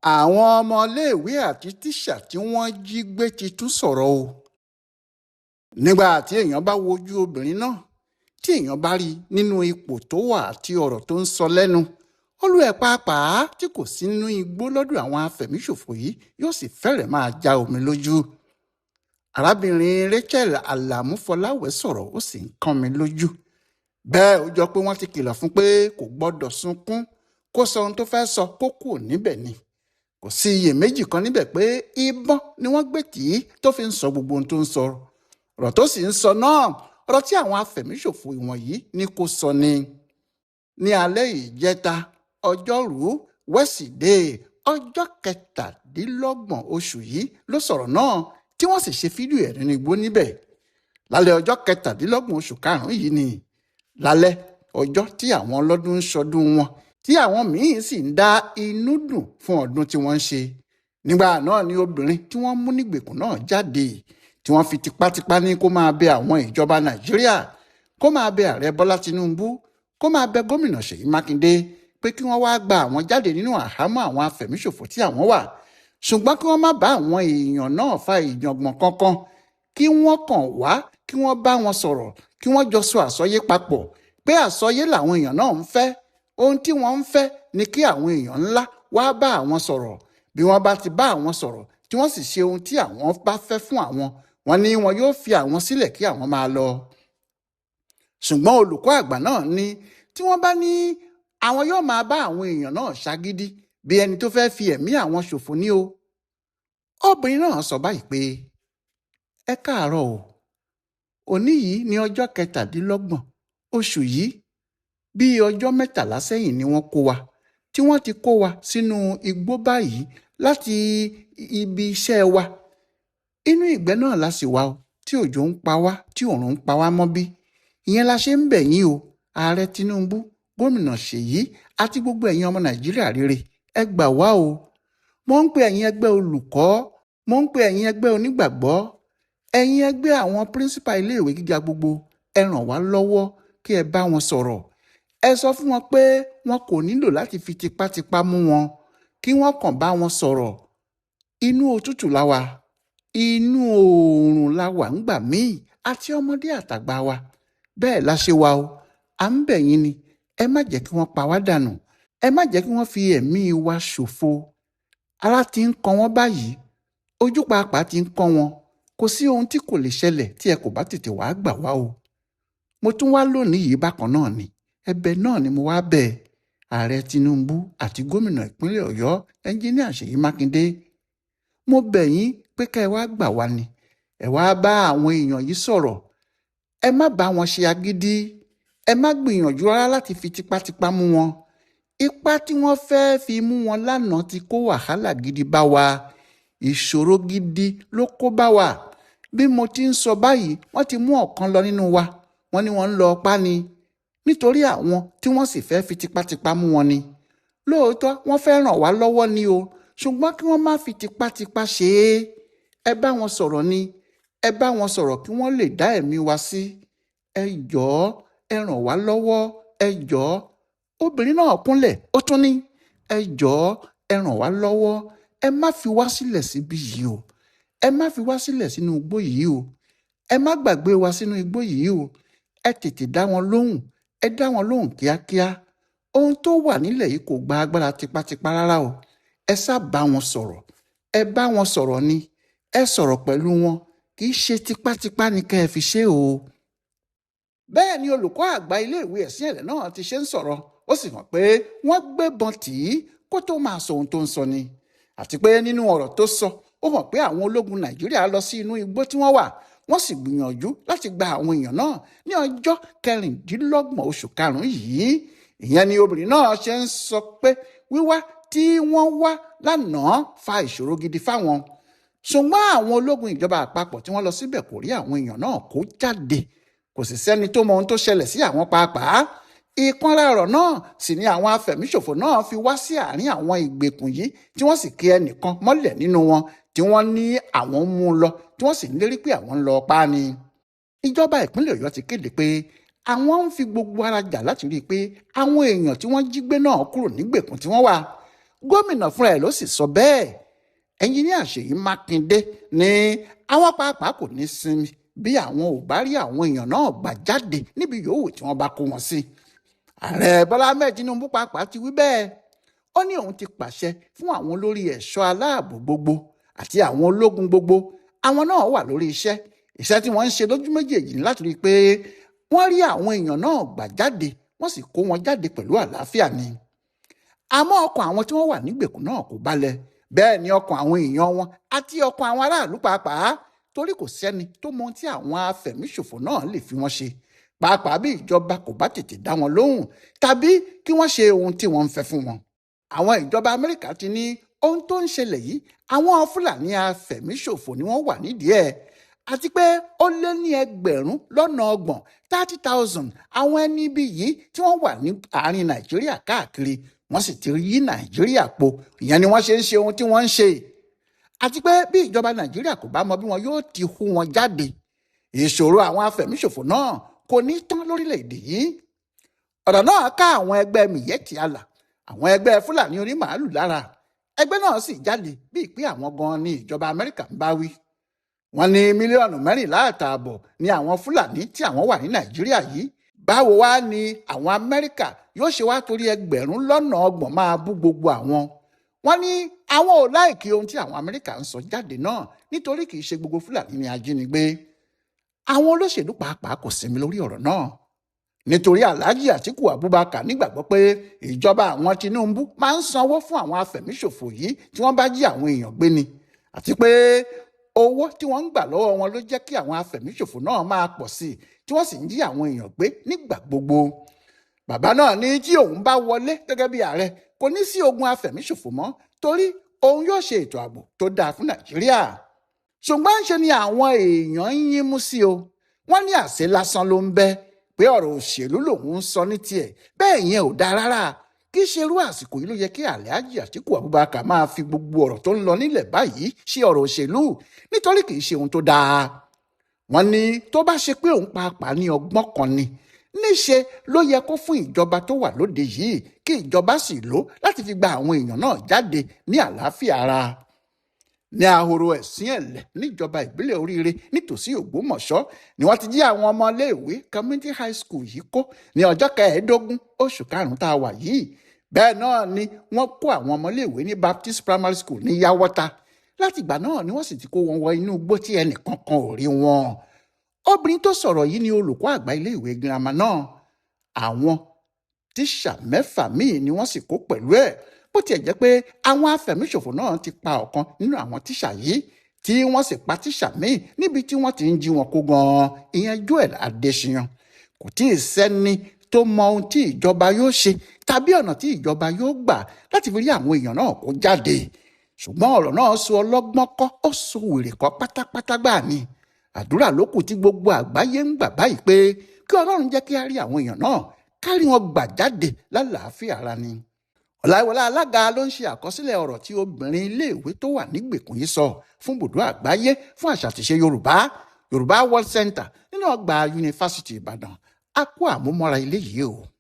Àwọn ọmọléèwé àti tíṣà tí wọ́n jí gbé ti tún sọ̀rọ̀ o. Nígbà tí èèyàn bá wojú obìnrin náà, tí èèyàn bá rí i nínú ipò tó wà àti ọ̀rọ̀ tó ń sọ lẹ́nu, olúẹ̀ pàápàá tí kò sí nínú igbó lọ́dọ̀ àwọn afẹ̀míṣòfò yìí yóò sì fẹ́rẹ̀ẹ́ máa já omi lójú. Arábìnrin Rachael Alamu Fọláwẹ̀ sọ̀rọ̀, ó sì ń kán mi lójú. Bẹ́ẹ̀ ó jọ pé wọ́n ti kìlọ̀ fún pé kò gbọ́dọ̀ sunkún, kó sọ ohun tó fẹ́ sọ kó kúrò níbẹ̀ ni. Kò sí iyèméjì kan níbẹ̀ pé ìbọn ni wọ́n gbé tì í tó fi ń sọ gbogbo ohun tó ń sọ. Ọ̀rọ̀ tó sì ń sọ náà, ọ̀rọ̀ tí àwọn afẹ̀míṣòfò ìwọ̀nyí ní kó sọ ni. Ní alẹ́ ìjẹta, ọjọ́rùú wẹ́sídẹ̀ẹ́ ọjọ́ 27 oṣù yìí ló sọ̀rọ̀ náà, tí wọ́n sì ṣe fídíò ẹ̀ nínú igbó níbẹ̀. Lálẹ́ ọjọ́ 27 oṣù karùn-ún yìí ni lálẹ́ ọjọ́ tí àwọn ọlọ́dún ń ṣọdún wọn, tí àwọn míín sì ń dá inú dùn fún ọdún tí wọ́n ń ṣe. Nígbà náà ni obìnrin tí wọ́n mú nígbèkùn náà jáde, tí wọ́n fi tipátipá ní kó máa bẹ àwọn ìjọba Nàìjíríà, kó máa bẹ ààrẹ Bọ́lá Tinubu, kó máa bẹ gómìnà Ṣèyí Mákindé pé kí wọ́n wáá gba àwọn jáde nínú àhámọ́ àwọn afẹ̀míṣòfò tí àwọn wà, ṣùgbọ́n kí wọ́n má bá àwọn èèyàn náà fa ìjàngbọ̀n kankan, kí wọ́n kàn wá, kí wọ́n bá wọn sọ̀rọ̀, kí wọ́n jọ sọ àsọyé papọ̀, pé àsọyé làwọn èèyàn náà ń fẹ́. Ohun tí wọ́n ń fẹ́ ni kí àwọn èèyàn ńlá wá bá àwọn sọ̀rọ̀. Bí wọ́n bá ti bá àwọn sọ̀rọ̀ tí wọ́n sì ṣe ohun tí àwọn bá fẹ́ fún àwọn, wọ́n ní wọn yóò fi àwọn sílẹ̀ kí àwọn máa lọ. Ṣùgbọ́n olùkọ́ àgbà náà ní tí wọ́n bá ní àwọn yóò máa bá àwọn èèyàn náà ṣagídí bí ẹni tó fẹ́ fi ẹ̀mí àwọn ṣòfò ní o. Obìnrin náà sọ báyìí pé, ẹ káàárọ̀ o, òní yìí ní ọjọ́ 27 oṣù yìí, bí ọjọ́ 13 sẹ́yìn ni wọ́n kó wa, tí wọ́n ti kó wa sínú igbó báyìí láti ibi iṣẹ́ wa. Inú ìgbẹ́ náà la sì wà o, tí òjò ń pa wá, tí òòrùn ń pa wá mọ́ bí. Ìyẹn la ṣe ń bẹ̀ yín o, ààrẹ Tinubu, gómìnà Ṣèyí àti gbogbo ẹ̀yin ọmọ Nàìjíríà rere, ẹ gbà wá o. Mo ń pe ẹ̀yin ẹgbẹ́ olùkọ́, mo ń pe ẹ̀yin ẹgbẹ́ onígbàgbọ́, ẹ̀yin ẹgbẹ́ àwọn pírínsípà iléèwé gíga gbogbo, ẹ ràn wá lọ́wọ́ kí ẹ bá wọn sọ̀rọ̀. Ẹ sọ fún wọn pé wọn kò nílò láti fi tipátipá mú wọn, kí wọ́n kàn bá wọn sọ̀rọ̀. Inú òtútù la wà, inú oòrùn la wà ńgbà míì, àti ọmọdé àtàgbà wa. Bẹ́ẹ̀ la ṣe wà o, à ń bẹ̀ yín ni, ẹ má jẹ́ kí wọ́n pa wá dànù, ẹ má jẹ́ kí wọ́n fi ẹ̀mí wa ṣòfò. Ara ti ń kan wọ́n báyìí, ojú pàápàá ti ń kán wọn. Kò sí ohun tí kò lè ṣẹlẹ̀ tí ẹ kò bá tètè wá gbà wá o. Mo tún wá lónìí yìí bákan náà ni, ẹ̀bẹ̀ náà ni mo wá bẹ̀ ààrẹ Tinubu àti gómìnà ìpínlẹ̀ Ọ̀yọ́ ẹnjíníà Ṣèyí Mákindé. Mo bẹ̀ yín pé ká ẹ wá gbà wá ni, ẹ wá bá àwọn èèyàn yìí sọ̀rọ̀, ẹ má bá wọn ṣe agídí, ẹ má gbìyànjú rárá láti fi tipátipá mú wọn. Ipá tí wọ́n fẹ́ fi mú wọn lánàá ti kó wàhálà gidi bá wa, ìṣòro gidi ló kó bá wa. Bí mo ti ń sọ báyìí, wọ́n ti mú ọ̀kan lọ nínú wa, wọ́n ní wọ́n ń lọ pa ni, nítorí àwọn tí wọ́n sì fẹ́ fi tipátipá mú wọn ni. Lóòótọ́ wọ́n fẹ́ ràn wá lọ́wọ́ ni o, ṣùgbọ́n kí wọ́n má fi tipátipá ṣe é. Ẹ bá wọn sọ̀rọ̀ ni, ẹ bá wọn sọ̀rọ̀ kí wọ́n lè dá ẹ̀mí wa sí. Ẹ jọ̀ọ́, ẹ ràn wá lọ́wọ́, ẹ jọ̀ọ́. Obìnrin náà kúnlẹ̀, ó tún ní, ẹ jọ̀ọ́, ẹ ràn wá lọ́wọ́, ẹ má fi wá sílẹ̀ síbí yìí o, ẹ má fi wá sílẹ̀ sínú igbó yìí o, ẹ má gbàgbé wa sínú igbó yìí o, ẹ tètè dá wọn lóhùn, ẹ dá wọn lóhùn kíákíá. Ohun tó wà nílẹ̀ yìí kò gba agbára tipátipá rárá o. Ẹ sá bá wọn sọ̀rọ̀, ẹ bá wọn sọ̀rọ̀ ni, ẹ sọ̀rọ̀ pẹ̀lú wọn, kì í ṣe tipátipá ni kẹ́ ẹ fi ṣe o. Bẹ́ẹ̀ ni olùkọ́ àgbà iléèwé ẹ̀sìn ẹ̀lẹ̀ náà ti ṣe ń sọ̀rọ̀, ó sì hàn pé wọ́n gbébọn tì í kó tó máa sọ ohun tó ń sọ ni. Àti pé nínú ọ̀rọ̀ tó sọ, ó hàn pé àwọn ológun Nàìjíríà lọ sí inú igbó tí wọ́n wà, wọ́n sì gbìyànjú láti gba àwọn èèyàn náà ní ọjọ́ 26 oṣù karùn-ún yìí. Ìyẹn ni obìnrin náà ṣe ń sọ pé wíwá tí wọ́n wá lánàá fa ìṣòro gidi fáwọn. Ṣùgbọ́n àwọn ológun ìjọba àpapọ̀ tí wọ́n lọ síbẹ̀ kò rí àwọn èèyàn náà kó jáde. Kò sì sẹ́ni tó mọ ohun tó ṣẹlẹ̀ sí àwọn pàápàá. Ìkanra ọ̀rọ̀ náà sì ni àwọn afẹ̀míṣòfò náà fi wá sí àárín àwọn ìgbèkùn yìí, tí wọ́n sì ké ẹnìkan mọ́lẹ̀ nínú wọn, tí wọ́n ní àwọn ń mú un lọ, tí wọ́n sì ń lérí pé àwọn ń lọ pa á ni. Ìjọba ìpínlẹ̀ Ọ̀yọ́ ti kéde pé àwọn ń fi gbogbo ara jà láti rí i pé àwọn èèyàn tí wọ́n jí gbé náà kúrò nígbèkùn tí wọ́n wà. Gómìnà fúnra ẹ̀ ló sì sọ bẹ́ẹ̀. Ẹnjiníà Ṣèyí Mákindé ní àwọn pàápàá kò ní sinmi bí àwọn ò bá rí àwọn èèyàn náà gbà jáde níbi yòówù tí wọ́n bá kó wọn sí. Ààrẹ Bọ́lá Ahmed Tinubu pàápàá ti wí bẹ́ẹ̀. Ó ní òun ti pàṣẹ fún àwọn olórí ẹ̀ṣọ́ aláàbò gbogbo àti àwọn ológun gbogbo. Àwọn náà wà lórí iṣẹ́ tí wọ́n ń ṣe lójú méjèèjì ní láti rí i pé wọ́n rí àwọn èèyàn náà gbà jáde, wọ́n sì kó wọn jáde pẹ̀lú àlàáfíà ni. Àmọ́ ọkàn àwọn tí wọ́n wà nígbèkùn náà kò balẹ̀, bẹ́ẹ̀ ni ọkàn àwọn èèyàn wọn àti ọkàn àwọn aráàlú pàápàá, torí kò sẹ́ni tó mọ ohun tí àwọn afẹ̀míṣòfò náà lè fi wọ́n ṣe, pàápàá bí ìjọba kò bá tètè dá wọn lóhùn tàbí kí wọ́n ṣe ohun tí wọ́n ń fẹ́ fún wọn. Àwọn ìjọba Amẹ́ríkà ti ní ohun tó ń ṣẹlẹ̀ yìí, àwọn Fúlàní afẹ̀míṣòfò ni wọ́n wà nídìí ẹ̀, àti pé ó lé ní 30,000 30,000 àwọn ẹni ibi yìí tí wọ́n wà ní àárín Nàìjíríà káàkiri, wọ́n sì ti yí Nàìjíríà po. Ìyẹn ni wọ́n ṣe ń ṣe ohun tí wọ́n ń ṣe. Àti pé bí ìjọba Nàìjíríà kò bá mọ bí wọn yóò ti hu wọn jáde, ìṣòro àwọn afẹ̀míṣòfò náà kò ní tán lórílẹ̀‐èdè yìí. Ọ̀rọ̀ náà ká àwọn ẹgbẹ́ Miyetti Allah, àwọn ẹgbẹ́ Fúlàní onímàálù lára. Ẹgbẹ́ náà sì jáde bíi pé àwọn gan ni ìjọba Amẹ́ríkà ń bá wí. Wọ́n ní 14.5 mílíọ̀nù ní àwọn Fúlàní tí àwọn wà ní Nàìjíríà yìí. Báwo wá ni àwọn Amẹ́ríkà yóò ṣe wá torí 30,000 máa bú gbogbo àwọn? Wọ́n ní àwọn ò láìkí ohun tí àwọn Amẹ́ríkà ń sọ jáde náà, nítorí kì í ṣe gbogbo Fúlàní ni ajínigbé. Àwọn olóṣèlú pàápàá kò sinmi lórí ọ̀rọ̀ náà, nítorí Alhaji Atiku Abubakar nígbàgbọ́ pé ìjọba àwọn Tinubu máa ń sanwó fún àwọn afẹ̀míṣòfò yìí tí wọ́n bá jí àwọn èèyàn gbé ni, àti pé owó tí wọ́n ń gbà lọ́wọ́ wọn ló jẹ́ kí àwọn afẹ̀míṣòfò náà máa pọ̀ sí i, tí wọ́n sì ń jí àwọn èèyàn gbé nígbà gbogbo. Bàbá náà ní tí òun bá wọlé gẹ́gẹ́ bí ààrẹ, kò ní sí ogun afẹ̀míṣòfò mọ́, torí òun yóò ṣe ètò ààbò tó dáa fún Nàìjíríà. Ṣùgbọ́n ṣe ni àwọn èèyàn ń yín mú sí o. Wọ́n ní àṣẹ lásán ló ń bẹ pé ọ̀rọ̀ òṣèlú lòun ń sọ ní tiẹ̀, bẹ́ẹ̀ yẹn ò dáa rárá. Kì í ṣe irú àsìkò yìí ló yẹ kí Alhaji Atiku Abubakar máa fi gbogbo ọ̀rọ̀ tó ń lọ nílẹ̀ báyìí ṣe ọ̀rọ̀ òṣèlú, nítorí kì í ṣe ohun tó dáa. Wọ́n ní tó bá ṣe pé òun pàápàá ní ọgbọ́n kan ni, níṣe ló yẹ kó fún ìjọba tó wà lóde yìí, kí ìjọba sì lò láti fi gba àwọn èèyàn náà jáde ní àlàáfíà ara. Ní ahoro ẹ̀sìn ẹ̀lẹ̀ níjọba ìbílẹ̀ Oríire nítòsí Ògbómọ̀ṣọ́ ni wọ́n ti jí àwọn ọmọléèwé Community High School yìí kó ní ọjọ́ 15 oṣù karùn-ún tá a wà yìí. Bẹ́ẹ̀ náà ni wọ́n kó àwọn ọmọléèwé ní Baptist Primary School ní Yawọ́ta. Látìgbà náà ni wọ́n sì ti kó wọn wọ inú igbó tí ẹnì kankan ò rí wọn. Obìnrin tó sọ̀rọ̀ yìí ni olùkọ́ àgbà iléèwé girama náà. Àwọn tíṣà 6 míì ni wọ́n sì kó pẹ̀lú ẹ̀, bó tiẹ̀ jẹ́ pé àwọn afẹ̀míṣòfò náà ti pa ọ̀kan nínú àwọn tíṣà yìí, tí wọ́n sì pa tíṣà míì níbi tí wọ́n ti ń jí wọn kó gan-an, ìyẹn Joel Adéṣíyàn. Kò tí ì sẹ́ni tó mọ ohun tí ìjọba yóò ṣe tàbí ọ̀nà tí ìjọba yóò gbà láti fi rí àwọn èèyàn náà kó jáde. Ṣùgbọ́n ọ̀rọ̀ náà sọ ọlọ́gbọ́n kọ́, ó sọ wèrè kọ́ pátápátá gbà ni. Àdúrà ló kù tí gbogbo àgbáyé ń gbà báyìí pé kí Ọlọ́run jẹ́ kí á rí àwọn èèyàn náà, kárí wọn gbà jáde lálàáfíà ara ni. Ọláìwọlá Alága ló ń ṣe àkọsílẹ̀ ọ̀rọ̀ tí obìnrin iléèwé tó wà nígbèkùn yìí sọ fún bùdó àgbáyé fún àṣà àtìṣe Yorùbá, Yorùbá World Center nínú ọgbà Yunifásítì Ìbàdàn. A kó àmúmọ́ra ilé yìí o.